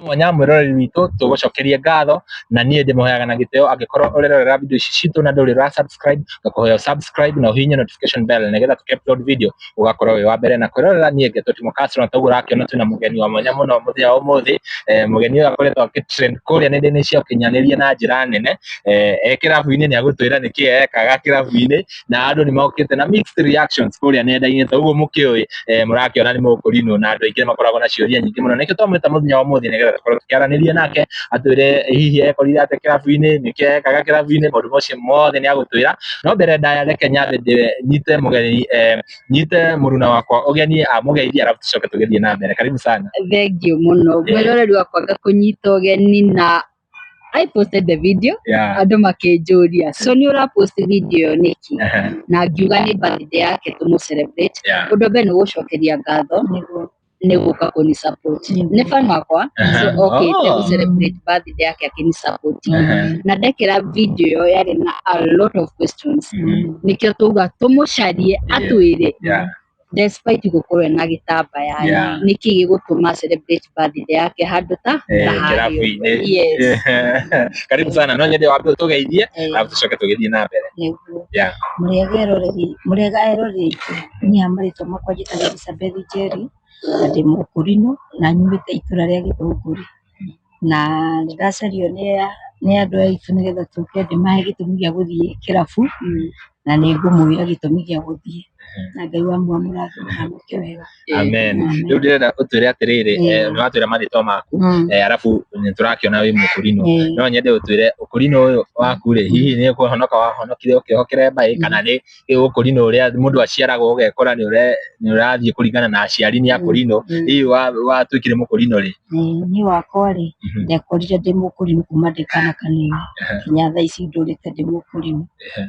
Mwanya mwĩroreri witũ tũgũcokerie ngatho na niĩ ndĩmũheaga na gĩtĩo angĩkorwo ũrerorera video ici citũ na ndũrĩ ũra subscribe, ngakũhoya subscribe na ũhihinye notification bell nĩgetha tũkĩ upload video ũgakorwo wĩ wa mbere na kwĩrorera. Niĩ ngetwo Timo Castro na toguo ũrakĩona twĩna mũgeni wa mwanya mũno mũthenya wa ũmũthĩ. Mũgeni ũyũ akoretwo akĩ-trend kũrĩa nenda-inĩ cia ũkinyanĩria na njĩra nene. E kĩrabu-inĩ nĩ agũtwĩra nĩkĩ ekaga kĩrabu-inĩ na andũ nĩ mokĩte na mixed reactions kũrĩa nenda-inĩ ta ũguo mũkĩũĩ. Mũrakĩona nĩ mũkũrinwo na andũ aingĩ makoragwo na ciũria nyingĩ mũno, nĩkĩo twamwĩta mũthenya wa ũmũthĩ nĩgetha tũkorwo tũkĩaranĩria nake atwĩre hihi ekorire atĩa kĩrabu-inĩ, nĩkĩ ekaga kĩrabu-inĩ, maũndũ macio mothe nĩ agũtwĩra. No mbere ndaya reke nyambe nyite mũgeni, nyite mũruna wakwa ũgeni amũgeithie arabu tũcoke tũgĩthiĩ na mbere. Karibu sana. Thank you mũno mwĩroreri wakwa, ngakũnyita ũgeni na I posted the video, andũ makĩnjũria, so nĩ ũra post video ĩyo nĩkĩ? Na ngiuga nĩ birthday yake, tũmũ celebrate. Ũndũ wa mbere nĩ gũcokeria ngatho nĩ gũka kũni support, nĩ fan wakwa, so okĩte gũ celebrate birthday yake akĩni support. Na ndekĩra video ĩyo yarĩ na a lot of questions, nĩkĩo tauga tũmũcarie atwĩre despite gũkorwo ena gĩtambaya, nĩkĩ gĩgũtũma celebrate birthday yake handũ ta ta harĩa ũguo. Kĩrabu-inĩ. Yes. Karibu sana, no nyende wambe ũtũgeithie arabu tũcoke tũgĩthiĩ na mbere. Nĩguo. Yeah. Mũrĩega eroreri, mũrĩega eroreri aitũ. Niĩ ha marĩtwa makwa njĩtagwo Elizabeth Njeri na ndĩ mũkũrinũ na nyumĩte itũra rĩa Gĩthũngũri. Na nĩ ndacario nĩ andũ aya aitũ nĩgetha tũke ndĩmahe gĩtũmi gĩa gũthiĩ kĩrabu na nĩ ngũmwĩra gĩtũmi gĩa gũthiĩ. Na Ngai wa amũrathime na amwĩke wega. Amen. Amen. Rĩu ndĩrenda ũtwĩre atĩrĩrĩ, nĩ watwĩra marĩtwa maku, arabu nĩ tũrakĩona wĩ mũkũrinũ. No nyende ũtwĩre ũkũrinũ ũyũ waku rĩ, hihi nĩ kũhonoka wahonokire ũkĩhokera mbaĩ kana nĩ ũkũrinũ ũrĩa mũndũ aciaragwo ũgekora nĩ ũrathiĩ kũringana na aciari nĩ akũrinũ? Hihi watuĩkire mũkũrinũ rĩ? Niĩ wakwa rĩ, ndekorire ndĩ mũkũrinũ kuma ndĩ kana kanini nginya thaa ici ndũrĩte ndĩ mũkũrinũ.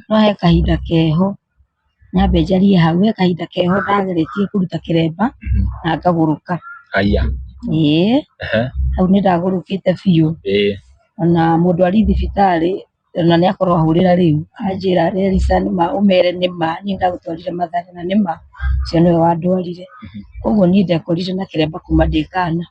No he kahinda keho, nyambe njarie hau, he kahinda keho ndageretie kũruta kĩremba na ngagũrũka. Aya. Ĩĩ, hau nĩ ndagũrũkĩte biũ. Ona mũndũ ari thibitarĩ ona nĩ akorwo ahũrĩra rĩu anjĩra, "Elisa, nĩma ũmere nĩma niĩ ndagũtwarire Mathare na nĩma ũcio nĩwe wandwarire." Koguo niĩ ndekorire na kĩremba kuma ndĩ kana.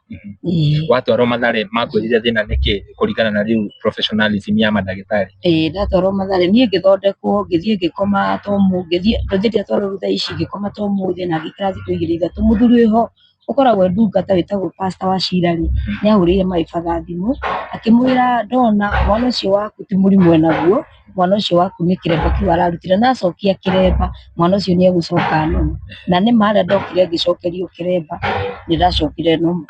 Ĩĩ. Watwarwo Mathare makwĩrire thĩna nĩkĩ kũringana na rĩu professionalism ya mandagĩtarĩ? Ĩĩ, ndatwarwo Mathare niĩ ngĩthondekwo, ngĩthiĩ ngĩkoma to ngĩthiĩ ngĩthiĩ ndiatwarwo rĩu thaa ici, ngĩkoma ta ũmũthĩ na ngĩikara thikũ 2 3. Mũthuri wĩho ũkoragwo e ndungata wĩtagwo pastor wa Cira rĩ, nĩ ahũrĩire my father thimũ akĩmwĩra, "Ndona mwana ũcio waku ti mũrimũ enaguo, mwana ũcio waku nĩ kĩremba kĩu ararutire, na acokia kĩremba mwana ũcio nĩ egũcoka normal." Na nĩ ma harĩa ndokire ngĩcokerio kĩremba nĩ ndacokire normal.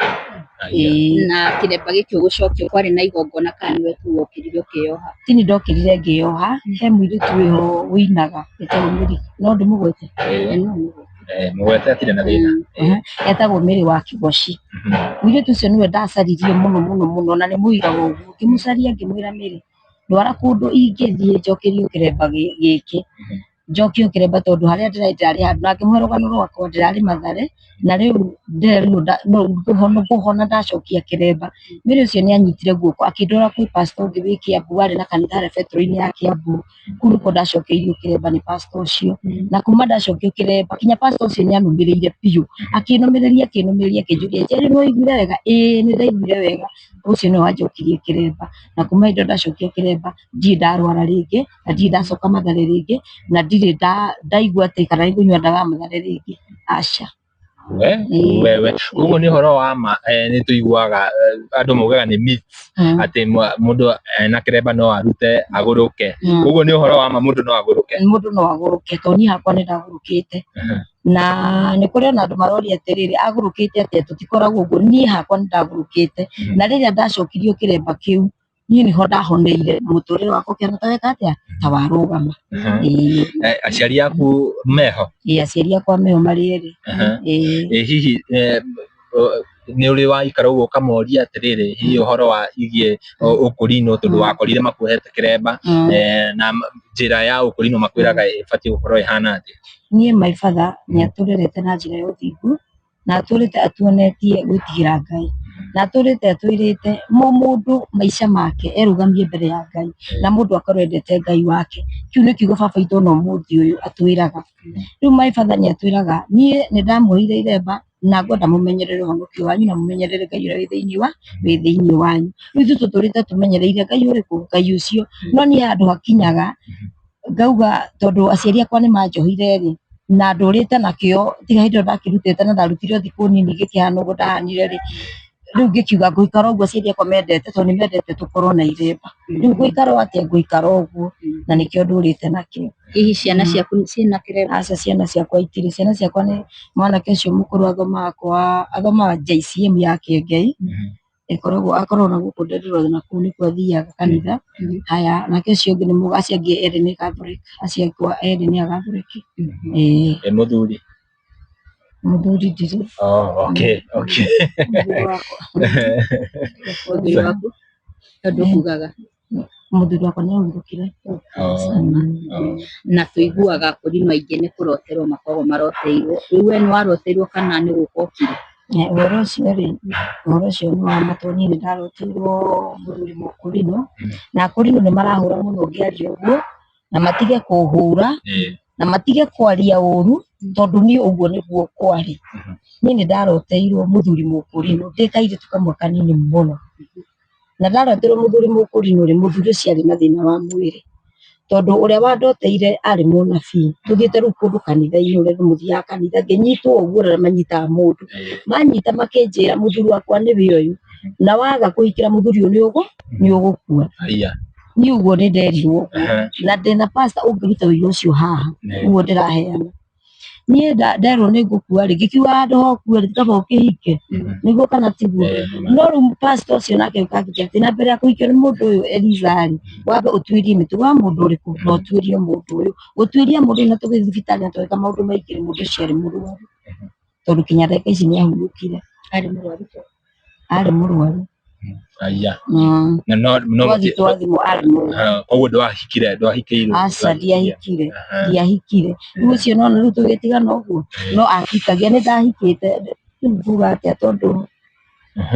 Ĩĩ. Na kĩremba gĩkĩ ũgũcokio kwarĩ na igongona kana nĩwe tu wokĩrire ũkĩyoha? Tini ndokĩrire ngĩyoha, he mũirĩtu wĩho wĩinaga wĩtagwo Mary, no ndĩmũgwete? Ĩĩ. No mũgwete. Mũgwete atirĩ na thĩna. Etagwo Mary wa Kĩgoci. Mũirĩtu ũcio nĩwe ndacaririe mũno mũno mũno na nĩ mũira wa ũguo, ngĩmũcaria ngĩmwĩra, "Mary, ndwara kũndũ ingĩthiĩ njokerio kĩremba gĩkĩ, njokio kĩremba tondũ harĩa ndĩrarĩ ndĩrarĩ handũ," na ngĩmũhe rũgano rwakwa, ndĩrarĩ Mathare na rĩu ndĩrerirwo ngũhona ndacokia kĩremba. Mary ũcio nĩ anyitire guoko akĩndwara kwĩ pastor ũngĩ wĩ Kiambu, warĩ na kanitha harĩa betũrũ-inĩ ya Kiambu. Kũu nĩkuo ndacokeirio kĩremba nĩ pastor ũcio, na kuma ndacokio kĩremba kinya pastor ũcio nĩ anũmĩrĩire biũ, akĩnũmĩrĩria akĩnũmĩrĩria akĩnjũria, "Njeri, nĩ waiguire wega?" "Ĩĩ, nĩ ndaiguire wega." Ũcio nĩwe wanjokirie kĩremba, na kuma hĩndĩ ĩyo ndacokia kĩremba ndirĩ ndarwara rĩngĩ na ndirĩ ndacoka Mathare rĩngĩ na ndirĩ ndaigua atĩ kana nĩ ngũnyua ndawa ya Mathare rĩngĩ, aca. We we ũguo nĩ ũhoro wa ma. Nĩ tũiguaga andũ maugaga nĩ myths atĩ mũndũ ena kĩremba no arute agũrũke. Ũguo nĩ ũhoro wa ma, mũndũ no agũrũke? Mũndũ no agũrũke, tondũ niĩ hakwa nĩ ndagũrũkĩte na nĩ kũrĩ ona andũ maroria atĩrĩrĩ, agũrũkĩte atĩa? Tũtikoragwo ũguo, niĩ hakwa nĩ ndagũrũkĩte na rĩrĩa ndacokirio kĩremba kĩu niĩ nĩho ndahoneire na mũtũrĩre wakwa ũkĩhana ta weka atĩa, ta warũgama. Ĩĩ. Aciari aku meho? Ĩĩ, aciari akwa meho marĩ erĩ. Ĩĩ. Hihi nĩ ũrĩ waikara ũguo ũkamoria atĩrĩrĩ, hihi ũhoro wa igiĩ ũkũrinũ, tondũ wakorire makuohete kĩremba, na njĩra ya ũkũrinũ makwĩraga ĩbatiĩ gũkorwo ĩhana atĩa? Niĩ my father nĩ atũrerete na njĩra ya ũthingu na atũrĩte atuonetie gwĩtigĩra Ngai na atũrĩte atwĩrĩte mo mũndũ maica make erũgamie mbere ya Ngai na mũndũ akorwo endete Ngai wake. Kĩu nĩ kiugo baba witũ ona ũmũthĩ ũyũ atwĩraga. Rĩu my father nĩ atwĩraga, niĩ nĩ ndamuohire iremba. Na ngwenda mũmenyerere ũhonokio wanyu na mũmenyerere Ngai ũrĩa wĩ thĩinĩ wa wĩ thĩinĩ wanyu. Rĩu ithuĩ tũtũrĩte tũmenyereire Ngai ũrĩkũ? Ngai ũcio. No niĩ handũ hakinyaga ngauga tondũ aciari akwa nĩ manjohire rĩ, na ndũrĩte nakĩo tiga hĩndĩ ĩyo ndakĩrutĩte na ndarutire o thikũ nini gĩkĩhana ũguo ndahanire rĩ, rĩu ngĩkiuga ngũikara ũguo aciari akwa mendete tondũ nĩ mendete tũkorwo na iremba. Rĩu ngũikara atĩa? Ngũikara ũguo na nĩkĩo ndũrĩte nakĩo. Hihi ciana ciaku ciĩna kĩremba? Aca ciana ciakwa itirĩ, ciana ciakwa nĩ mwanake ũcio mũkũrũ athomaga kwa athomaga JCM ya Kĩengei, ĩkoragwo akoragwo na gũkũ Ndenderwa na kũu nĩkuo athiaga kanitha. Haya nake ũcio ũngĩ nĩ acio angĩ erĩ nĩ Catholic, acio akwa erĩ nĩ a Catholic. Ĩĩ. Ĩ mũthuri? Mũthuri ndirĩ. Oh, okay, okay. Mũthuri wakwa. Mũthuri waku tondũ kugaga Mũthuri wakwa nĩ ahurũkire. Oh, oh. Na tũiguaga akũrinũ aingĩ nĩ kũroterwo makoragwo maroteirwo. Rĩu we nĩ waroteirwo kana nĩ gũka ũkire? Ũhoro ũcio rĩ, ũhoro ũcio nĩ wa ma tondũ niĩ nĩ ndaroteirwo mũthuri mũkũrinũ, na akũrinũ nĩ marahũra mũno ngĩaria ũguo, na matige kũhũra, na matige kwaria ũru, tondũ niĩ ũguo nĩguo kwarĩ. Niĩ nĩ ndaroteirwo mũthuri mũkũrinũ ndĩ kairĩtu kamwe kanini mũno. Na ndaroteirwo mũthuri mũkũrinũ rĩ, mũthuri ũcio arĩ na thĩna wa mwĩrĩ. Tondũ ũrĩa wandoteire arĩ mũnabii, tũthiĩte rĩu kũndũ kanitha-inĩ ũrĩa andũ mũthiaga kanitha, ngĩnyitwo ũguo ũrĩa manyitaga mũndũ. Manyita makĩnjĩra mũthuri wakwa nĩwe ũyũ, na waga kũhikĩra mũthuri ũyũ nĩ ũgũkua. Haiya. Niĩ ũguo nĩ nderirwo ũguo. Na ndĩna pastor ũngĩruta ũira ũcio haha, ũguo ndĩraheana. Niĩ nderwo nĩ ngũkua rĩ, ngĩkiuga handũ ha ũkue rĩ, kaba ũkĩhike, nĩguo kana tiguo? No rĩu pastor ũcio nake agĩũka akĩnjĩra atĩ na mbere ya kũhikio nĩ mũndũ ũyũ Eliza rĩ, wambe ũtuĩrie mĩtugo ya mũndũ ũrĩkũ na ũtuĩrie mũndũ ũyũ. Gũtuĩria mũndũ ũyũ na tũgĩthiĩ thibitarĩ na tũgĩka maũndũ maingĩ rĩ, mũndũ ũcio arĩ mũrwaru. Tondũ kinya ndagĩka ici nĩ ahurũkire. Arĩ mũrwaru. Arĩ mũrwaru. Aya. Na no no Twathiĩ twathimwo arĩ mũrwaru. Ah, koguo ndwahikire ndwahikĩirwo. Aca ndiahikire, ndiahikire. Rĩu ũcio nona rĩu tũgĩtigana ũguo, no akikagia nĩ ndahikĩte, rĩu nguga atĩa tondũ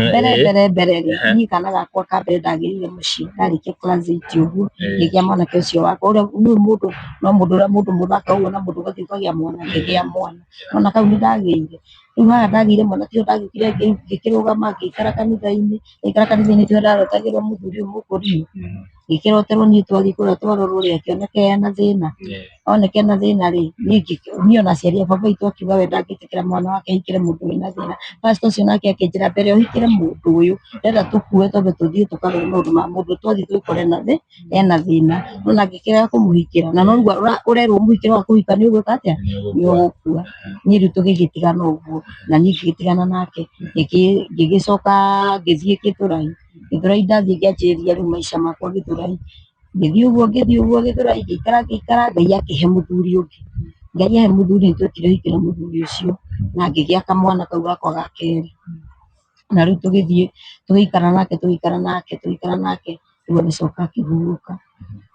mbere mbere mbere rĩ, niĩ kana gakwa ka mbere ndagĩrĩire mũciĩ ndarĩkia class eight ũguo, ngĩgĩa mwanake ũcio wakwa ũrĩa nĩ mũndũ no mũndũ ũrĩa mũndũ mũthaka ũguo na mũndũ ũgathiĩ ũkagĩa mwana, ngĩgĩa mwana. Nona kau nĩ ndagĩire. Rĩu haha ndagĩire mwana tiho ndagĩũkire ngĩkĩrũgama ngĩikara kanitha-inĩ, ndaikara kanitha-inĩ tiho ndarotagĩrwo mũthuri ũyũ mũkũrinũ, ngĩkĩroterwo niĩ twathiĩ kũrĩa twarorwo rĩ, akĩoneka ena thĩna, oneka ena thĩna rĩ, niĩ ona aciari a baba witũ akiuga we ndangĩtĩkĩra mwana wake ahikĩre mũndũ wĩna thĩna. Pastor ũcio nake akĩnjĩra mbere ũhikĩre mũndũ ũyũ, ndĩrenda tũkue twambe tũthiĩ tũkarore maũndũ ma mũndũ, twathiĩ tũgĩkore ena thĩna, nona ngĩkĩrega kũmũhikĩra, na noguo ũrerwo ũmũhikĩre waga kũhika nĩ ũgwĩka atĩa? Nĩ ũgũkua. Niĩ rĩu tũgĩgĩtigana ũguo, na niĩ ngĩgĩtigana nake, ngĩgĩcoka ngĩthiĩ Gĩthũrai, Gĩthũrai ndathiĩ ngĩanjĩrĩria rĩu maica makwa Gĩthũrai, ngĩthiĩ ũguo ngĩthiĩ ũguo Gĩthũrai, ngĩikara ngĩikara, Ngai akĩhe mũthuri ũngĩ, Ngai ahe mũthuri nĩ twekire ũhiki na mũthuri ũcio, na ngĩgĩa kamwana kau gakwa ga kerĩ, na rĩu tũgĩthiĩ tũgĩikara nake tũgĩikara nake tũgĩikara nake, rĩu agĩcoka akĩhurũka,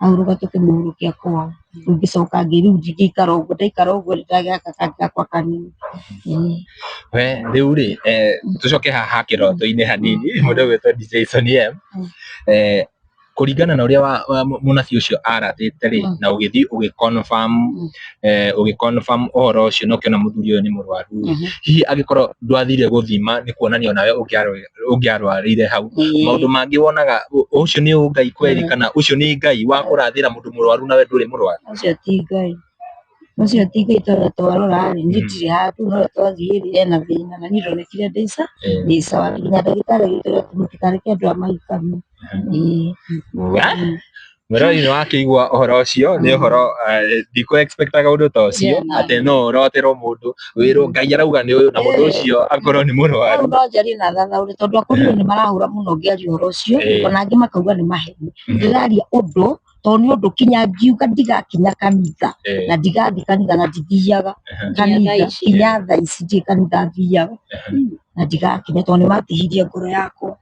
ahurũka tũkĩmũhurũkia kwao, rĩu ngĩcoka rĩu ngĩikara ũguo, ndaikara ũguo ndagĩa gaka kangĩ gakwa kanini. Ĩĩ. We rĩu rĩ tũcoke haha kĩroto-inĩ hanini mũndũ ũgwĩtwo DJ Sonny M kũringana na ũrĩa mũnabii ũcio arathĩte rĩ na ũgĩthiĩ ũgĩ confirm ũgĩ confirm ũhoro ũcio na ũkĩona mũthuri ũyũ nĩ mũrwaru rĩ, hihi angĩkorwo ndwathire gũthima nĩ kuonania onawe ũngĩarwarĩire hau maũndũ mangĩ wonaga ũcio nĩ ũngai kweri kana ũcio nĩ Ngai wa kũrathĩra mũndũ mũrwaru nawe ndũrĩ mũrwaru? Ũcio ti Ngai. Ũcio ti Ngai tondũ twarora rĩ, niĩ ndirĩ handũ no twathiĩ rĩ ena thĩna na niĩ ndonekire ndĩ ndĩ sawa nginya ndagĩtarĩ agĩtwĩra atĩ mũtikareke andũ aya mahikanie. Ĩĩ. Mwĩroreri nĩ wakĩigua ũhoro ũcio nĩ ũhoro ndikũ expectaga ũndũ ta ũcio atĩ no ũroterwo mũndũ wĩrwo Ngai arauga nĩ ũyũ na mũndũ ũcio akorwo nĩ mũrwaru. Hau no njarie na thathaũre tondũ akũrinũ nĩ marahũra mũno ngĩaria ũhoro ũcio ona angĩ makauga nĩ maheni. Ndĩraria ũndũ tondũ nĩ ũndũ kinya ngiuga ndigakinya kanitha na ndigathiĩ kanitha na ndithiaga kanitha kinya thaa ici ndirĩ kanitha thiaga na ndigakinya tondũ nĩ matihirie ngoro yakwa.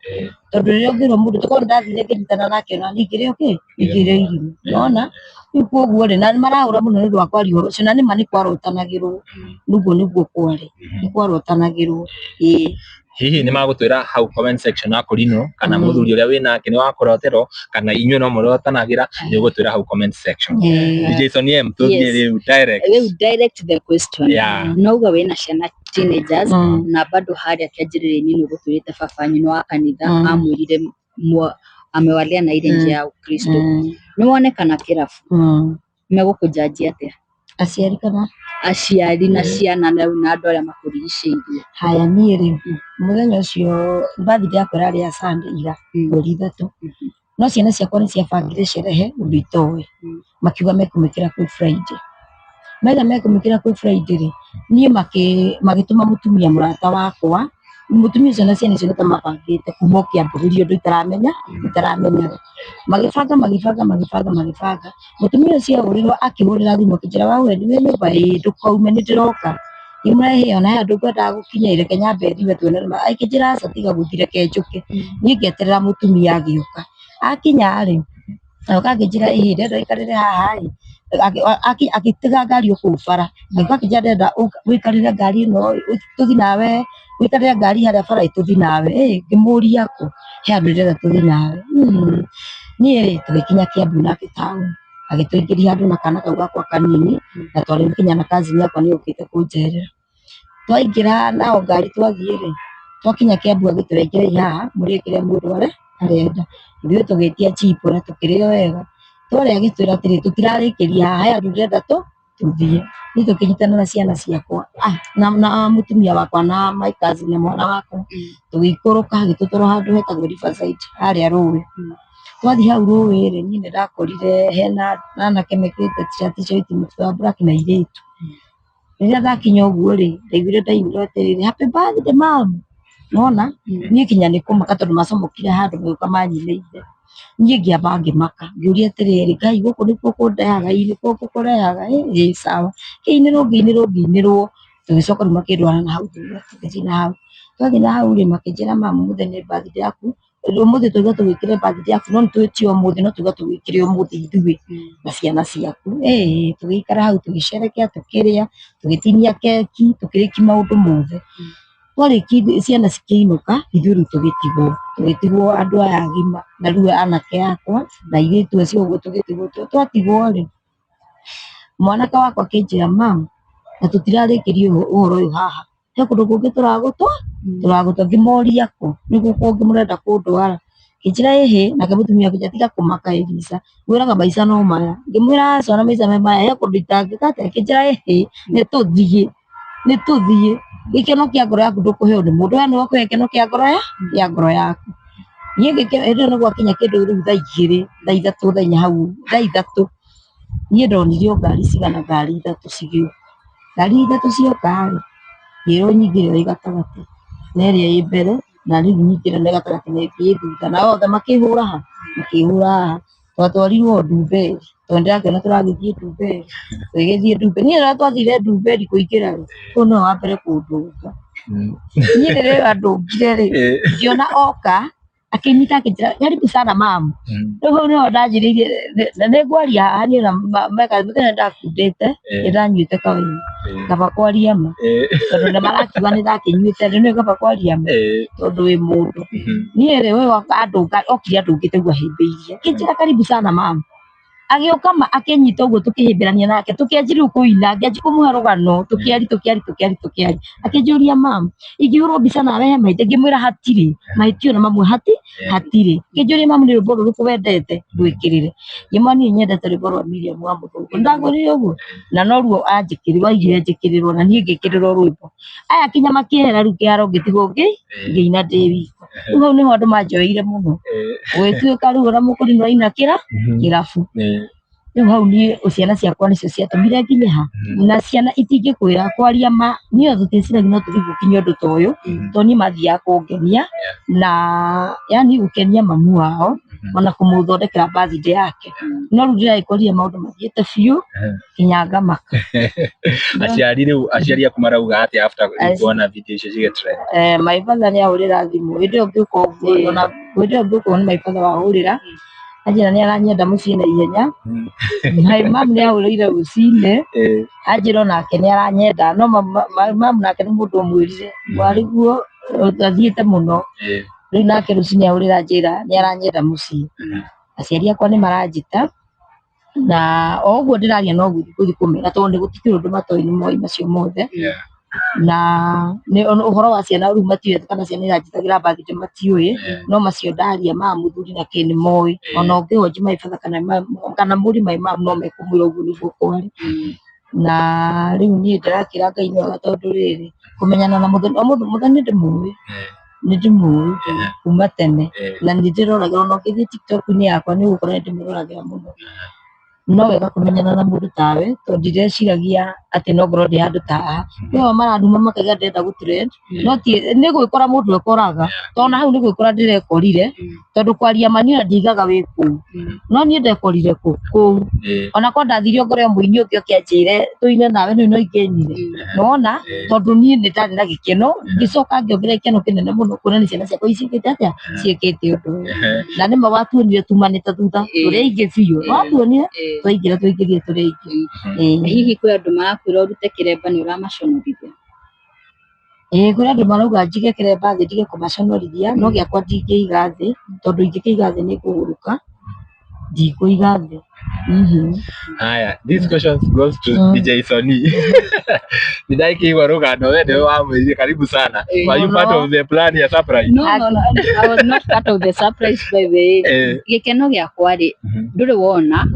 Tondũ rĩrĩa ũngĩrwo mũndũ tokorwo nĩ ndathire ngĩnyitana nake ona niĩ ngĩrĩo kĩ ngĩrĩo irima nona rĩu koguo rĩ na nĩ marahũra mũno nĩ ũndũ wa kwaria ũhoro ũcio na nĩ ma nĩ kwarotanagĩrwo ũguo nĩguo kwarĩ nĩ kwarotanagĩrwo ĩĩ. Hihi nĩ magũtwĩra hau comment section akũrinũ kana mũthuri ũrĩa wĩ nake nĩ wakũroterwo kana inyuĩ no mũrotanagĩra nĩ ũgũtwĩra hau comment section. DJ Sonny M tũthiĩ Yes. rĩu direct. Rĩu direct the question. Yeah. Nauga wĩna ciana Teenagers na bado harĩa kĩanjĩrĩria-inĩ nĩ ũgũtwĩrĩte baba wanyu nĩ wa kanitha, amwĩrire amewalea na ile njia ya Ukristo. Nĩ wonekana kĩrabu, megũkũnjanji atĩa? Aciari kana Aciari na ciana na rĩu na andũ arĩa makũrigicĩirie. Haya, niĩ rĩ, mũthenya ũcio birthday yakwa ĩrarĩ ya Sunday ira, 3rd. No ciana ciakwa nĩ ciabangire sherehe ũndũ itoĩ. Makiuga mekũmĩkĩra kwĩ Friday. Mauga mekũmĩkĩra kwĩ Friday rĩ, niĩ magĩtũma mũtumia mũrata wakwa, mũtumia ũcio na ciana icio nĩ ta mabangĩte kuma o kĩambĩrĩria ũndũ itaramenya, itaramenyaga. Magĩbanga magĩbanga magĩbanga magĩbanga, mũtumia ũcio ahũrĩrwo akĩhũrĩra thimũ akĩnjĩra, "Wawe nĩ wĩ nyũmba?" "Ĩĩ." "Ndũkaume nĩ ndĩroka." Ngĩmwĩra, "Ĩhĩ, ona he handũ ngwendaga gũkinya ĩ, reke nyambe thiĩ tuonane." Akĩnjĩra, "Aca tiga gũthiĩ reke njũke." Niĩ ngĩeterera mũtumia agĩũka. Akinya rĩ, agoka akĩnjĩra, "Ĩhĩ, ndĩrenda ũikarĩre haha ĩ." Agĩtiga ngari o kũu bara. Agĩũka akĩnjĩra, "Ndĩrenda ũikarĩre ngari ĩno ĩ, tũthiĩ nawe, ũikarĩre ngari harĩa bara ĩ tũthiĩ nawe." Ĩ, ngĩmũria kũ? "He handũ ndĩrenda tũthiĩ nawe." Niĩ rĩ, tũgĩkinya Kiambu nake taũni. Agĩtũingĩria handũ na kana kau gakwa kanini, na twarĩ nginya na cousin yakwa nĩ yũkĩte kũnjerera. Twaingĩra nao ngari twathiĩ rĩ, twakinya Kiambu agĩtwĩra, "Ingĩrai haha mũrĩe kĩrĩa mũndũ arenda." Ithuĩ tũgĩtia chipo na tũkĩrĩa wega. Twarĩa agĩtwĩra atĩrĩ, "Tũtirarĩkĩria haha, he handũ ndĩrenda tũthiĩ." Niĩ tũkĩnyitana na ciana ciakwa, na mũtumia wakwa na my cousin na mwana wakwa, tũgĩikũrũka agĩtũtwara handũ hetagwo Riverside harĩa rũĩ. Twathiĩ hau rũĩ rĩ, niĩ nĩ ndakorire hena anake mekĩrĩte t-shirt cia white mũtwe wa black na airĩtu. Rĩrĩa ndakinya ũguo rĩ, ndaiguire ndainĩrwo atĩrĩrĩ, "Happy birthday mom." Nĩwona? Niĩ kinya nĩ kũmaka tondũ macomokire handũ magĩũka manyinĩire. Niĩ ngĩamba ngĩmaka, ngĩũria atĩrĩrĩ, "Ngai gũkũ nĩkuo kũndehaga ĩ nĩkuo gũkũrehaga ĩ ĩ sawa." Ngĩinĩrwo ngĩinĩrwo ngĩinĩrwo, tũgĩcoka rĩu makĩndwara na hau thutha, tũgĩthiĩ na hau. Twathiĩ na hau rĩ, makĩnjĩra, "Mum ũmũthĩ nĩ birthday yaku, ũmũthĩ twauga tũgwĩkĩre birthday yaku, no nĩtũĩ ti ũmũthĩ, no twauga tũgwĩkĩre ũmũthĩ ithuĩ na ciana ciaku." Ĩĩ, tũgĩikara hau tũgĩcerekea, tũkĩrĩa, tũgĩtinia keki, tũkĩrĩkia maũndũ mothe. Twarĩkia ciana cikĩinũka, ithuĩ rĩu tũgĩtigwo, tũgĩtigwo andũ aya agima na rĩu anake akwa na airĩtu acio ũguo tũgĩtigwo. Twatigwo rĩ, mwanake wakwa akĩnjĩra, "Mum, na tũtirarĩkĩria ũhoro ũyũ haha, he kũndũ kũngĩ tũragũtwara tũragũtwara." Ngĩmoria, "Kũ? Nĩ kũ kũngĩ mũrenda kũndwara?" Akĩnjĩra, "Ĩhĩ." Nake mũtumia akĩnjĩra, "Tiga kũmaka Elisa, ngwĩraga maica no maya." Ngĩmwĩra, "Aca ona maica me maya, he kũndũ itangĩka atĩa?" Akĩnjĩra, "Ĩhĩ, nĩ tũthiĩ, nĩ tũthiĩ. Gĩkeno kĩa ngoro yaku ndũkũheo nĩ mũndũ, we nĩwe ũkũhe gĩkeno kĩa ngoro ya kĩa ngoro yaku." Niĩ hĩndĩ ĩyo nĩ gwakinya kĩndũ rĩu 2:00, 3:00, 4:00 hau, 3:00. Niĩ ndonire o ngari cigana, ngari ithatũ cigĩũka. Ngari ithatũ cioka rĩ, ngĩrwo nyingĩre ĩrĩa ĩ gatagatĩ na ĩrĩa ĩ mbere, na rĩu nyingĩre na gatagatĩ na ĩngĩ ĩ thutha, na othe makĩhũra ha? Makĩhũra haha. Twatwarirwo Ndumberi, tondũ nĩndĩrakĩona tũragĩthiĩ Ndumberi, tũgĩgĩthiĩ Ndumberi. Niĩ rĩrĩa twathire Ndumberi kũingĩra rĩ, ũyũ nĩwe wa mbere kũndũnga. Niĩ rĩrĩa andũngire rĩ, ngĩona oka, akĩnyita akĩnjĩra, "Karibu sana mum." Rĩu hau nĩho ndanjĩrĩirie, na nĩ ngwaria haha niĩ na meka mũthenya ndakundĩte, nĩ ndanyuĩte kawaini. Kaba kwaria ma, tondũ nĩ marakiuga nĩ ndakĩnyuĩte, rĩu nĩ kaba kwaria ma, tondũ wĩ mũndũ. Niĩ rĩ, we andũnga, okire andũngĩte ũguo ahĩmbĩirie. Akĩnjĩra, "Karibu sana mum." Agĩũka ma akĩnyita ũguo tũkĩhĩmbĩrania nake, tũkĩanjia rĩu kũina, ngĩanjia kũmũhe rũgano, tũkĩari tũkĩari tũkĩari tũkĩari. Akĩnjũria, "Mum, ingĩhũrwo mbica nawe he mahĩtia?" Ngĩmwĩra, "Hatirĩ mahĩtia ona mamwe, hatirĩ." Akĩnjũria, "Mum, nĩ rwĩmbo rũrĩkũ wendete ngwĩkĩrĩre?" Ngĩmwĩra, "Niĩ nyendete rwĩmbo rwa Miriam wa Mũthũngũ." Nĩndagwĩrire ũguo na noruo anjĩkĩrĩrwo, aigire njĩkĩrĩrwo na niĩ ngĩkĩrĩrwo rwĩmbo. Aya kinya makĩehera rĩu kĩharo ngĩtigwo ngĩina ndĩ wika. Rĩu hau nĩho andũ manjoeire mũno, gũgĩtuĩka rĩu ona mũkũrinũ aina kĩrabu. Rĩu hau niĩ ciana ciakwa nĩcio ciatũmire nginye ha, na ciana itingĩkwĩra kwaria ma, niĩ ona tũtieciragia no tũthiĩ gũkinya ũndũ ta ũyũ, tondũ niĩ mathiaga kũngenia na yani gũkenia mamu wao ona kũmũthondekera birthday yake. No rĩu ndĩragĩkorire maũndũ mathiĩte biũ nginya ngamaka. Aciari rĩu, aciari aku marauga atĩa after kuona video icio cigĩ trend? My father nĩ ahũrĩra thimũ hĩndĩ ĩyo ngĩũka ũguo, ona hĩndĩ ĩyo ngĩũka nĩ my father wahũrĩra, anjĩra nĩ aranyenda mũciĩ na ihenya. My mum nĩ ahũrĩire rũcinĩ, anjĩra onake nĩ aranyenda, no my mum nake nĩ mũndũ ũmwĩrire warĩguo athiĩte mũno. Rĩu nake rũcinĩ ahũrĩra anjĩra nĩ aranyenda mũciĩ. Aciari akwa nĩ maranjĩta, na o ũguo ndĩraria noguo ngũthiĩ kũmera, tondũ nĩ gũtikĩrĩ ũndũ matoĩ, nĩ moĩ macio mothe. Na nĩ ũhoro wa ciana rĩu matiũĩ kana ciana iranjĩtagĩra birthday matiũĩ, no macio ndaria ma mũthuri na kĩ nĩ moĩ. Ona ũngĩhonji my father kana mũri my mom no mekũmwĩra ũguo nĩguo kwarĩ. Na rĩu niĩ ndĩrakĩra Ngai nĩ wega tondũ rĩrĩ, kũmenyana na Mũthoni, o Mũthoni nĩ ndĩmũĩ, nĩ ndĩmũĩ kuma tene, na nĩ ndĩroragĩra ona ũngĩthiĩ TikTok-inĩ yakwa nĩ ũgũkora nĩ ndĩmũroragĩra mũno. No wega kũmenyana na mũndũ tawe tondũ ndireciragia atĩ no ngorwo ndĩ handũ ta haha. Kwĩ amwe maranduma makauga ndĩrenda gũ trend, no ti nĩ gwĩkora mũndũ ekoraga, tondũ ona hau nĩ gwĩkora ndĩrekorire, tondũ kwaria ma niĩ ona ndiaigaga wĩ kũu, no niĩ ndekorire kũ? Kũu. Ona korwo ndathire ngore mũini ũngĩ oke anjĩre tũine nawe nĩ no ingĩainire, nĩwona? Tondũ niĩ nĩ ndarĩ na gĩkeno, ngĩcoka ngĩongerera gĩkeno kĩnene mũno kuona nĩ ciana ciakwa ciĩkĩte atĩa? Ciĩkĩte ũndũ ũyũ. Na nĩma watuonire tumanĩte thutha tũrĩ aingĩ biũ, watuonire twaingĩra twaingĩrire tũrĩ aingĩ. Hihi kwĩ andũ marakwĩra ũrute kĩremba nĩ ũramaconorithia? Ĩĩ kũrĩ andũ marauga njige kĩremba thĩ ndige kũmaconorithia, no gĩakwa ndingĩiga thĩ, tondũ ingĩkĩiga thĩ nĩ ngũgũrũka, ndikũiga thĩ. Haya, this question goes to DJ Sony. Nindakĩigua rũgano we nĩwe wamwĩrire karibu sana. Were you part of the plan ya surprise? No, no, no, I was not part of the surprise by the way. Gĩkeno gĩakwa rĩ, ndũrĩ wona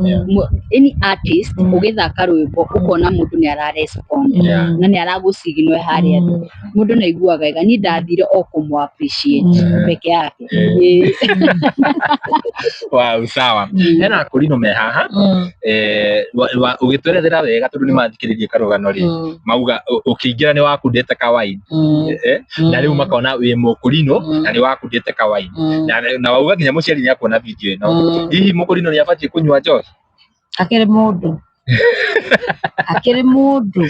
any artist ũgĩthaka rwĩmbo ũkona mũndũ nĩ ara respond na nĩ aragũsignal harĩa thĩ. Mũndũ nĩ aiguaga wega. Niĩ ndathire o kũmũ appreciate peke yake. Wow, sawa. Hena akũrinũ me haha ũgĩtwerethera wega tondũ nĩ mathikĩrĩrie karũgano rĩ, mauga ũkĩingĩra nĩ wakundĩte kawaini, na rĩu makona wĩ mũkũrinũ na nĩ wakundĩte kawaini, na wauga nginya mũciari nĩ akuona video ĩno. Hihi mũkũrinũ nĩ abatiĩ kũnyua njohi? Akĩrĩ mũndũ, akĩrĩ mũndũ.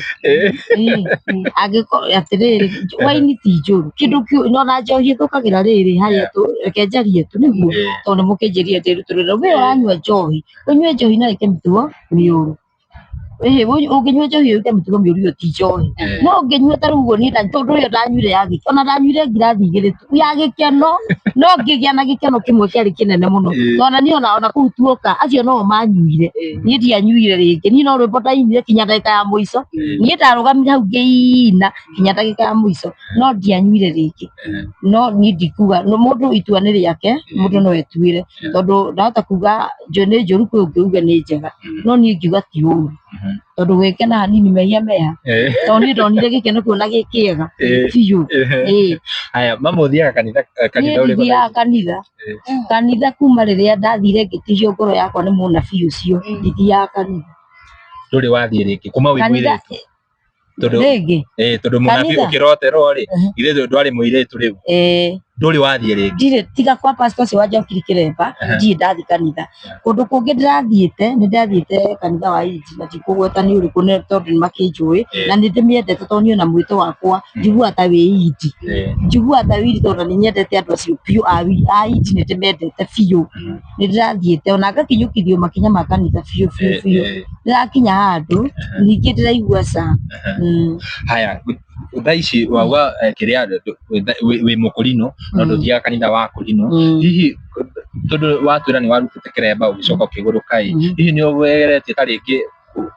Angĩkorwo atĩrĩrĩ, waini ti njũru, kĩndũ kĩu ona njohi ĩthũkagĩra rĩrĩ harĩa, reke njarie tu nĩguo, tondũ nĩ mũkĩnjĩrire ndĩrutũrũre. We ũranyua njohi, ũnyue njohi na wĩke mĩtugo mĩũru. Ũngĩnyua njohi wĩke mĩtugo mĩũru, ĩyo ti njohi. No ũngĩnyua ta rĩu ũguo niĩ tondũ ĩyo ndanyuire ya gĩkeno, ona ndanyuire ngirathi igĩrĩ tu ya gĩkeno, no ngĩgĩa na gĩkeno kĩmwe kĩarĩ kĩnene mũno. Tondũ niĩ ona kũu tuoka, acio no manyuire, niĩ ndianyuire rĩngĩ. Niĩ no rwĩmbo ndainire kinya ndagĩka ya mũico. Niĩ ndarũgamire hau ngĩina kinya ndagĩka ya mũico, no ndianyuire rĩngĩ. No niĩ ndikuga, mũndũ itua nĩ rĩake, mũndũ no etuĩre, tondũ ndahota kuga nĩ njũru, kwĩ ũngĩ uge nĩ njega, no niĩ ngiuga ti ũru, tondũ gwĩkena hanini mehia meha, tondũ niĩ ndonire gĩkeno kĩu na gĩ kĩega biũ. Haya, mama ũthiaga kanitha kanitha ũrĩkũ? Thiaga kanitha, kanitha kuma rĩrĩa ndathire ngĩtihio ngoro yakwa nĩ mũnabii ũcio, ndithiaga kanitha. Ndũrĩ wathiĩ rĩngĩ kuma wĩ mũirĩtu? Tondũ rĩngĩ tondũ mũnabii ũkĩroterwo rĩ, ithe ndwarĩ mũirĩtu rĩu. Ndũrĩ wathiĩ rĩngĩ? Ndirĩ, tiga kwa pastor ũcio wanjokiri kĩremba, ndirĩ ndathiĩ kanitha. Kũndũ kũngĩ ndĩrathiĩte, nĩ ndathiĩte kanitha wa Inji, na ndikũgweta nĩ ũrĩkũ tondũ nĩ makĩnjũĩ, na nĩ ndĩmĩendete tondũ niĩ ona mwĩto wakwa njiguaga ta wĩ Inji. Njiguaga ta wĩ Inji tondũ nĩ nyendete andũ acio biũ a Inji, nĩ ndĩmendete biũ. Nĩ ndĩrathiĩte ona ngakinyũkithio makinya ma kanitha biũ biũ biũ. Ndĩrakinya handũ ningĩ ndĩraigua ca. Haya, thaa ici wauga kĩrĩa wĩ mũkũrinũ no ndũthiaga kanitha wa kũrinũ. Hihi tondũ watwĩra nĩ warutĩte kĩremba ũgĩcoka ũkĩgũrũka ĩ, hihi nĩ ũgeretie ta rĩngĩ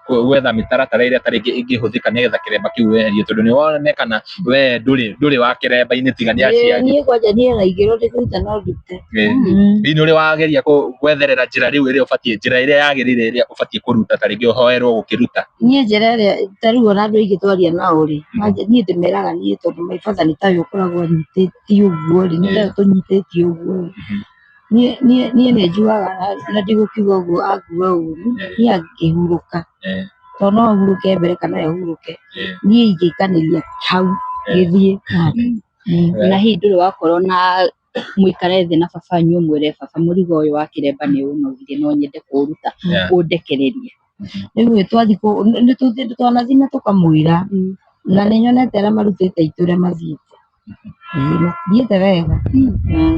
gwetha mĩtaratara ĩrĩa ta rĩngĩ ĩngĩhũthĩka nĩgetha kĩremba kĩu weherie, tondũ nĩ wonekana we ndũrĩ wa kĩremba-inĩ tiga nĩ aciari? Niĩ kwanja niĩ ona ingĩrwo ndĩkũruta no ndute. Hihi nĩ ũrĩ wageria gwetherera njĩra rĩu ĩrĩa ũbatiĩ, njĩra ĩrĩa yagĩrĩire ĩrĩa ũbatiĩ kũruta, ta rĩngĩ ũhoerwo gũkĩruta? Niĩ njĩra ĩrĩa ta rĩu ona andũ aingĩ twaria nao rĩ, niĩ ndĩmeraga niĩ tondũ my father nĩ tawe ũkoragwo anyitĩtie ũguo rĩ, nĩ tawe tũnyitĩtie ũguo rĩ. Niĩ nĩ njugaga na ndigũkiuga ũguo angue ũru, niĩ angĩhurũka, tondũ no ahurũke mbere kana we ahurũke, niĩ ingĩikanĩria hau gĩthiĩ. Na hihi ndũrĩ wakorwo na mũikare thĩ na baba wanyu ũmwĩre, baba mũrigo ũyũ wa kĩremba nĩ ũnogirie, no nyende kũũruta, ũndekererie? Rĩu twathiĩ twanathiĩ na tũkamwĩra, na nĩ nyonete arĩa marutĩte itũ ũrĩa mathiĩte. Mathiĩte wega.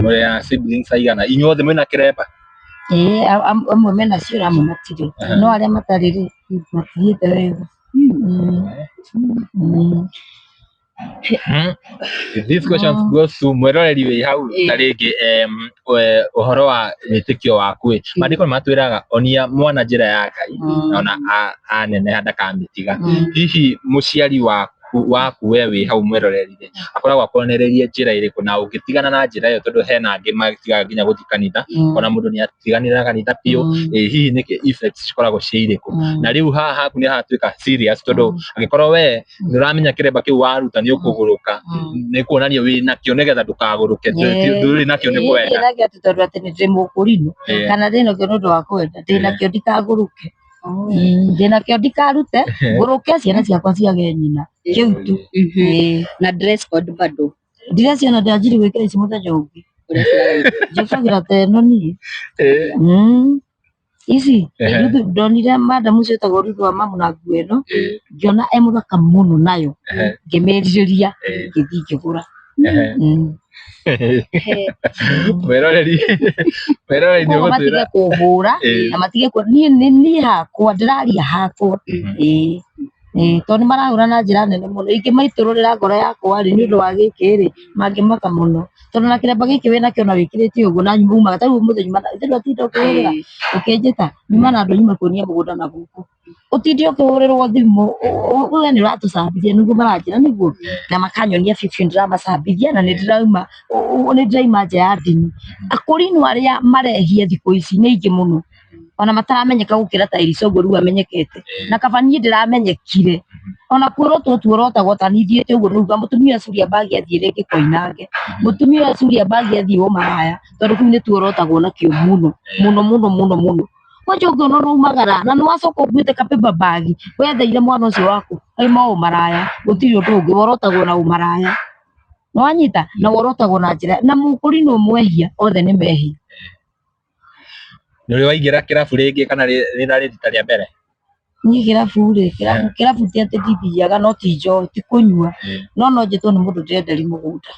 Mũrĩ a siblings aigana? Inyuothe mwĩna kĩremba? Ĩĩ, amwe mena cio na amwe matirĩ, no arĩa matarĩ rĩ, matithiĩte wega. This question goes to mwĩroreri wĩ hau, ta rĩngĩ ũhoro wa wĩtĩkio waku ĩ, maandĩko nĩ matwĩraga onia mwana njĩra ya Ngai na ona aneneha ndakamĩtiga. Hihi mũciari waku Waku we wĩ hau mwĩroreri rĩ, akoragwo akuonereirie njĩra ĩrĩkũ na ũngĩtigana na njĩra ĩyo, tondũ hena angĩ matigaga nginya gũthiĩ kanitha, ona mũndũ nĩ atiganire na kanitha biũ, ĩ hihi nĩkĩ effects cikoragwo ciĩ irĩkũ? Na rĩu haha haku nĩ hatuĩka serious, tondũ angĩkorwo we nĩ ũramenya kĩremba kĩu waruta nĩ ũkũgũrũka, nĩ kuonania wĩ nakĩo nĩgetha ndũkagũrũke, ndũrĩ nakĩo nĩ kwenda. Ndĩ nakĩo atĩ tondũ atĩ nĩ ndĩ mũkũrinũ, kana ndĩ nakĩo nĩ ũndũ wa kwenda, ndĩ nakĩo ndikagũrũke. Ndĩ nakĩo ndikarute ngũrũke, ciana ciakwa ciage nyina, kĩu tu. Ĩĩ. Na dress code bado? Ndĩreciona ndĩanjirie gwĩkĩra ici mũthenya ũngĩ. Ũrekĩraga Njĩkagĩra ta ĩno niĩ. Ici Ruthu, ndonire madam ũcio wĩtagwo Ruthu wa mamu na nguo ĩno, ngĩona e mũthaka mũno nayo, ngĩmĩrirĩria, ngĩthiĩ ngĩgũra. Mwĩroreri nĩ Koguo matige ũgũtwĩra kũhũra na matige ku niĩ nĩ niĩ hakwa ndĩraria hakwa. Ĩĩ. Ĩĩ, tondũ nĩ marahũra na njĩra nene mũno, ingĩmaitũrũrĩra ngoro yakwa rĩ, nĩ ũndũ wa gĩkĩ rĩ, mangĩmaka mũno, tondũ na kĩremba gĩkĩ wĩnakĩo na wĩkĩrĩte ũguo na umaga ta rĩu ũmũthĩ nyuma na ithe ndwatinda ũkĩhũrĩra ũkĩnjĩta nyuma na andũ nyuma kuonia mũgũnda na gũkũ, ũtinde ũkĩhũrĩrwo thimũ we nĩ ũratũcambithia, nĩguo maranjĩra nĩguo, na makanyonia biũ biũ ndĩramacambithia na nĩ ndĩrauma nĩ ndĩrauma nja ya ndini. Akũrinũ arĩa marehia thikũ ici nĩ aingĩ mũno, ona mataramenyeka gũkĩra ta Elisa ũguo rĩu amenyekete, na kaba niĩ ndĩramenyekire, ona kuorotwo tuorotagwo ta niĩ thiĩte ũguo nĩuga mũtumia acuria mbagi athiĩ rĩngĩ koinange, mũtumia acuria mbagi athiĩ ũmaraya, tondũ kũu nĩ tuorotagwo nakĩo mũno mũno mũno mũno mũno. Kwanja ũngĩona ũraumagara na nĩ wacoka ũkuĩte ka paper bag wetheire mwana ũcio waku auma ũmaraya, gũtirĩ ũndũ ũngĩ, worotagwo na ũmaraya, nĩwanyita, na worotagwo na njĩra na mũkũrinwo mwehia, othe nĩ mehia. Nĩ ũrĩ waingĩra kĩrabu rĩngĩ kana rĩrarĩ rita rĩa mbere? Niĩ kĩrabu rĩ, kĩrabu ti atĩ ndithiaga, no ti njohi, ti kũnyua, no no njĩtwo nĩ mũndũ ndĩrenderia mũgũnda,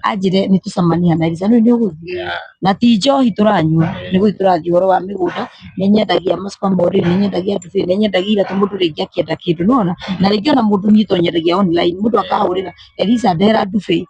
anjĩre nĩ tũcemanie na Elisa, nĩ ũgũthiĩ? Na ti njohi tũranyua, nĩ gũthiĩ tũrathiĩ ũhoro wa mĩgũnda, nĩ nyendagia macuba ma ũrĩmi, nĩ nyendagia ndubi, nĩ nyendagia iratũ mũndũ rĩngĩ akĩenda kĩndũ, nĩ wona? Na rĩngĩ ona mũndũ niĩ to nyendagia online, mũndũ akahũrĩra, Elisa ndehera ndubi,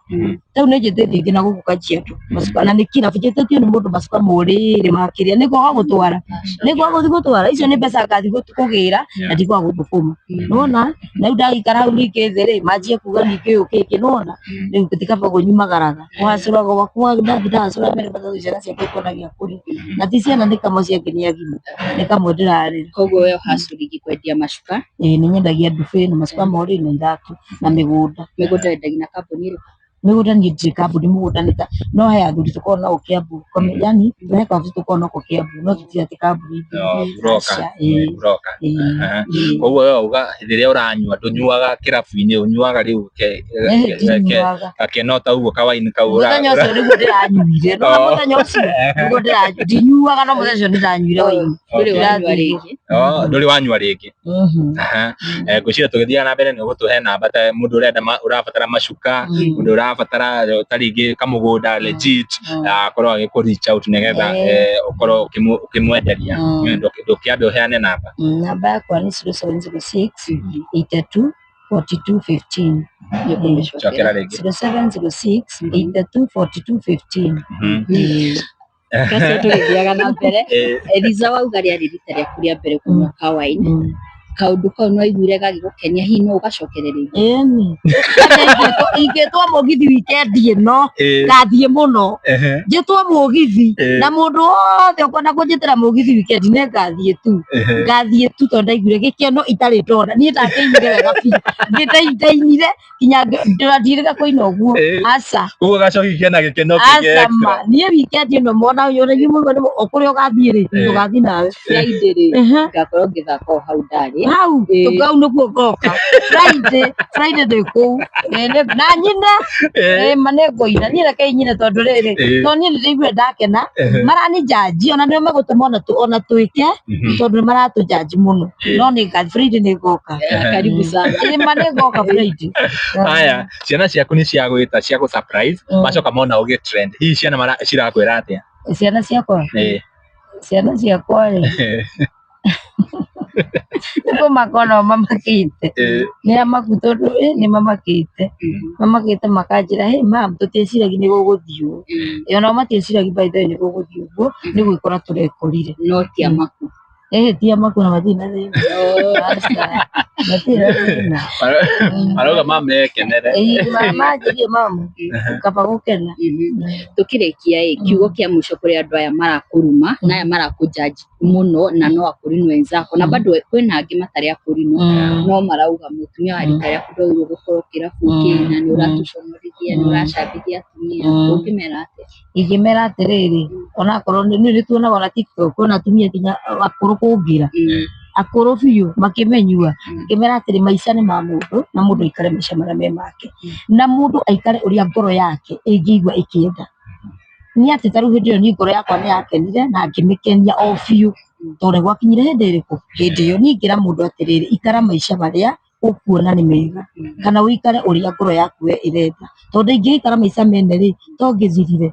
rĩu nĩ njĩtĩtie ingĩ na gũkũ Kajiado, macuka, na nĩ kĩrabu njĩtĩtio nĩ mũndũ macuka mũrĩrĩ makĩria, nĩ kwaga gũtwara, nĩ kwaga gũthiĩ gũtwara, icio nĩ mbeca ngathiĩ kũgĩra na ndikwaga gũthũkũma, nĩwona? Na rĩu ndagĩikara hau ningĩ thĩ rĩ, manjie kuga ningĩ ũyũ kĩkĩ, nĩwona? Rĩu ti kaba ũguo nyumagaraga, kũhacũra gwakwa ndathiĩ ndahacũra mbere tondũ ciana ciakwa ikona gĩa kũrĩa, na ti ciana nĩ kamwe ciangĩ nĩ agima, nĩ kamwe ndĩrarera. Koguo we ũhacũrigi kwendia macuka? Ĩĩ nĩ nyendagia ndubi na macuka ma ũrĩrĩ na iratũ na mĩgũnda. Mĩgũnda wendagia na kambuni ĩrĩkũ? Mĩgũnda niĩ ndirĩ kambuni, mũgũnda nĩ ta no he athuri tũkoragwo nao Kiambu, yani he kawabici tũkoragwo nako Kiambu no tũtirĩ atĩ kambuni. No, broker. Aca, ĩĩ. Broker. Ĩĩ, ĩĩ. Koguo we wauga hĩndĩ ĩrĩa ũranyua ndũnyuaga kĩrabu-inĩ, ũnyuaga rĩu Ndinyuaga. gakeno ta ũguo kawaini kau Mũthenya ũcio nĩguo ndĩranyuire, no mũthenya ũcio nĩguo ndĩranyuire, ndinyuaga no mũthenya ũcio nĩndanyuire waini. Ndũrĩ wanyua rĩngĩ? Oh, ndũrĩ wanyua rĩngĩ. Aha. Ngwĩciria tũgĩthiaga na mbere nĩ ũgũtũhe namba ta mũndũ ũrenda ũrabatara macuka, mũndũ ũrabatara ta rĩngĩ kamũgũnda legit, akorwo agĩkũ reach out nĩgetha ũkorwo ũkĩmwenderia. Ndũkĩambe ũheane namba. Namba yakwa nĩ 0706 82 42 15. Cokera rĩngĩ. 0706 82 42 15. Kacio tũgĩthiaga na mbere, Eliza, wauga rĩarĩ rita rĩaku rĩa mbere kũnyua kawaini, kaũndũ kau nĩ waiguire gagĩgũkenia, hihi no ũgacokere rĩngĩ? Ĩni. Ingĩtwo mũgithi wikendi ĩno, ngathiĩ mũno. Njĩtwo mũgithi na mũndũ wothe ũkwenda kũnjĩtĩra mũgithi wikendi nĩ ngathiĩ tu. Ngathiĩ tu tondũ ndaiguire gĩkeno itarĩ ndona. Niĩ ndakĩinire wega biũ. Ndainire nginya ndirĩga kũina ũguo. Aca. Koguo gacoki kena gĩkeno kĩngĩ Aca extra. ma. Niĩ wikendi ĩno mona ũyũ rĩ mũno kũrĩa ũgathiĩ rĩ, tũgathiĩ nawe. Friday rĩ, ngakorwo ngĩthaka o hau ndarĩ. Hau, hau nĩkuo ngoka. Friday ndĩ kũu. Na nyine, ma nĩ ngũina. Niĩ rekei nyine tondũ rĩrĩ, tondũ niĩ nĩ ndĩraiguire ndakena, maranijudge ona nĩo megũtũma ona twĩke, tondũ nĩ maratũjudge mũno. No nĩ Friday nĩ ngoka. Karibu sana. Ĩ ma nĩ ngoka Friday. Haya, ciana ciaku nĩ ciagwĩta cia gũ surprise, macoka mona ũgĩ trend. Hihi ciana cirakwĩra atĩa? Ciana ciakwa? Ciana ciakwa rĩ, nĩ kũmaka onao mamakĩte. Nĩ amaku tondũ nĩ mamakĩte. Mamakĩte makanjĩra, hey mum, tũtieciragia nĩ gũgũthiĩ ũũ. Onao matieciragia by the way nĩ gũgũthiĩ ũguo, nĩ gwĩkora tũrekorire. No ti amaku. Ehĩtia makuona matirĩ na thĩna. Aca, matirĩ na thĩna. Marauga mamekenere. Ĩĩ, manjĩrie mamu kaba gũkena. Tũkĩrĩkia ĩ, kiugo kĩa mũico kũrĩ andũ aya marakũruma na aya marakũnjanji mũno na no akũrinũ wenzako na bado kwĩna angĩ matarĩ akũrinũ no marauga mũtumia wa rika rĩaku ndwagĩrĩirwo gũkorwo kĩrabu kĩna nĩ ũratũconorithia nĩ ũracambithia atumia, ũngĩmera atĩa? Ingĩmera atĩrĩrĩ, onakorwo nĩ nĩ tuonaga ona TikTok kwĩna atumia nginya akũrũ kũngĩra, akũrũ biũ makĩmenyua, ngĩmera atĩrĩ maica nĩ ma mũndũ na mũndũ aikare maica marĩa me make, na mũndũ aikare ũrĩa ngoro yake ĩngĩigua ĩkĩenda. Nĩ atĩ ta rĩu hĩndĩ ĩyo niĩ ngoro yakwa nĩ yakenire na ngĩmĩkenia o biũ, tondũ nĩ gwakinyire hĩndĩ ĩrĩkũ? Hĩndĩ ĩyo. Niĩ ingĩra mũndũ atĩrĩrĩ, ikara maica marĩa ũkuona nĩ mega, kana ũikare ũrĩa ngoro yaku we ĩrenda, tondũ ingĩikara maica mene rĩ, to ngĩthirire,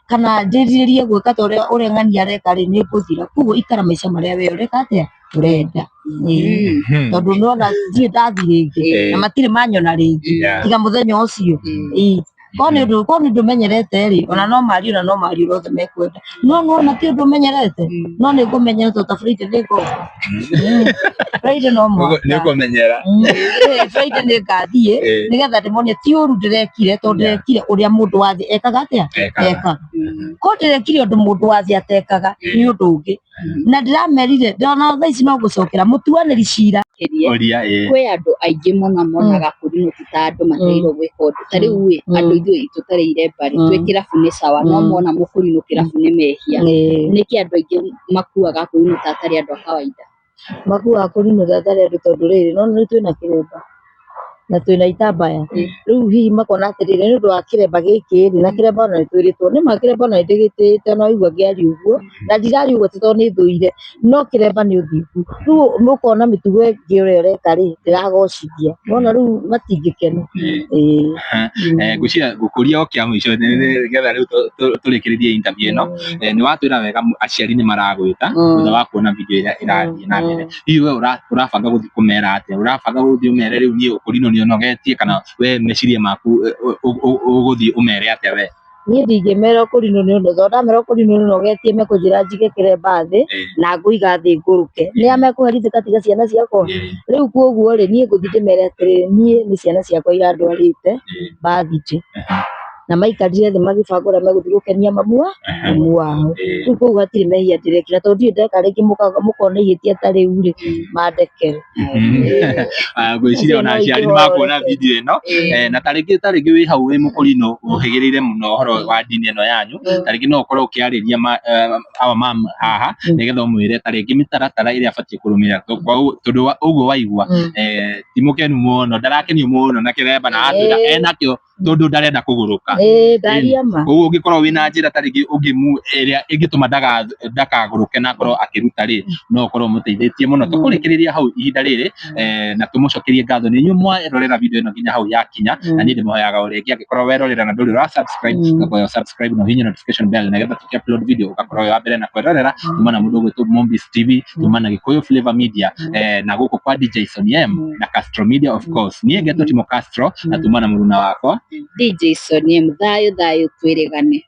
kana ndĩrirĩrie gwĩka ta ũrĩa ũrĩa ng'ania areka rĩ, nĩ ngũthira. Koguo ikara maica marĩa we ũreka atĩa? Ũrenda. Ĩĩ. Tondũ nĩwona ndirĩ ndathiĩ rĩngĩ, na matirĩ manyona rĩngĩ, tiga mũthenya ũcio. Ĩĩ. Korwo nĩ ũndũ korwo nĩ ũndũ menyerete rĩ, ona no marie ona no marie ũrĩa othe mekwenda. No nĩwona ti ũndũ menyerete, no nĩ ngũmenyera tondũ ta Friday nĩ ngoka. Friday no mũhaka. Nĩ ũkũmenyera. Friday nĩ ngathiĩ nĩgetha ndĩmonie ti ũru ndĩrekire tondũ ndĩrekire ũrĩa mũndũ wa thĩ ekaga atĩa? Ekaga. Korwo ndĩrekire ũndũ mũndũ wa thĩ atekaga nĩ ũndũ ũngĩ. Na ndĩramerire ndona thaa ici no gũcokera mũtuanĩri cira. Ũria ĩĩ. Kwĩ andũ aingĩ mũno monaga kũrinũ ti ta andũ magĩrĩirwo gwĩka ũndũ ta rĩu ĩ andũ ithuĩ tũtarĩ iremba rĩ twĩ kĩrabu nĩ sawa no mona mũkũrinũ kĩrabu nĩ mehia. Nĩkĩ andũ aingĩ makuaga kũrinũ ta atarĩ andũ a kawaida? Makuaga kũrinũ ta atarĩ andũ tondũ rĩrĩ no nĩ twĩna kĩremba na twĩna itambaya rĩu hihi makona atĩrĩrĩ nĩ ũndũ wa kĩremba gĩkĩ rĩ na kĩremba ona nĩ twĩrĩtwo nĩ ma kĩremba ona nĩ ndĩgĩtĩĩte ona waigua ngĩaria ũguo na ndiraria ũguo ti tondũ nĩ thũire no kĩremba nĩ ũthingu rĩu ũkona mĩtugo ĩngĩ ũrĩa ũreka rĩ ndĩragocithia nona rĩu matingĩkena. Ĩĩ. Ngwĩciria ngũkũria o kĩa mũico nĩgetha rĩu tũrĩkĩrĩrie interview ĩno. Nĩ watwĩra wega aciari nĩ maragwĩta thutha wa kuona video ĩrĩa ĩrathiĩ na mbere. Hihi we ũrabanga gũthiĩ kũmera atĩa? Ũrabanga gũthiĩ ũmere rĩu niĩ ũkũrinũ nĩ ũnogetie kana we meciria maku ũgũthiĩ ũmere atĩa we? Niĩ ndingĩmera ũkũrinũ nĩ ũndũ tondũ ndamera ũkũrinũ nĩ ũnogetie mekũnjĩra njige kĩremba thĩ na ngũiga thĩ ngũrũke. Nĩa mekũherithĩka tiga ciana ciakwa? Rĩu koguo rĩ niĩ ngũthiĩ ndĩmere atĩrĩrĩ niĩ nĩ ciana ciakwa irandwarĩte birthday na maikarire thĩ magĩbanga ũrĩa megũthiĩ gũkenia mamu mamu wao. Rĩu koguo hatirĩ mehia ndĩrekire tondũ ndirĩ ndeka rĩngĩ mũkona ihĩtia ta rĩu rĩ mandekere. Ngwĩciria ona aciari nĩ makuona video ĩno na tarĩngĩ wĩ hau wĩ mũkũrinũ ũhĩgĩrĩire mũno ũhoro wa ndini ĩno yanyu, tarĩngĩ no ũkorwo ũkĩarĩria our mom haha nĩgetha ũmwĩre tarĩngĩ mĩtaratara ĩrĩa abatiĩ kũrũmĩrĩra tondũ ũguo waigua ti mũkenu mũno, ndarakenio mũno na kĩremba na atwĩra enakĩo tondũ ndarenda kũgũrũka. Ĩĩ ndaria ma. Koguo ũngĩkorwo wĩna njĩra ta rĩngĩ ũngĩmu ĩrĩa ĩngĩtũma ndakagũrũke na akorwo akĩruta rĩ, no ũkorwo ũmũteithĩtie mũno. Tũkũrĩkĩrĩria hau ihinda rĩrĩ na tũmũcokerie ngatho nĩ inyuĩ mwerorera video ĩno nginya hau yakinya, na niĩ ndĩmũhoyaga o rĩngĩ angĩkorwo werorera na ndũrĩ ũra subscribe, ngakũhoya subscribe na ũhihinye notification bell nĩgetha tũkĩ upload video ũgakorwo wĩ wa mbere na kwĩrorera. Tuma na mũndũ ũgwĩtwo Mombis TV, tuma na Gĩkũyũ Flavor Media, na gũkũ kwa DJ Sonny M na Castro Media of course. Niĩ ngetwo Timo Castro na tuma na mũruna wakwa DJ Sonny M. Thayũ thayũ twĩrĩgane.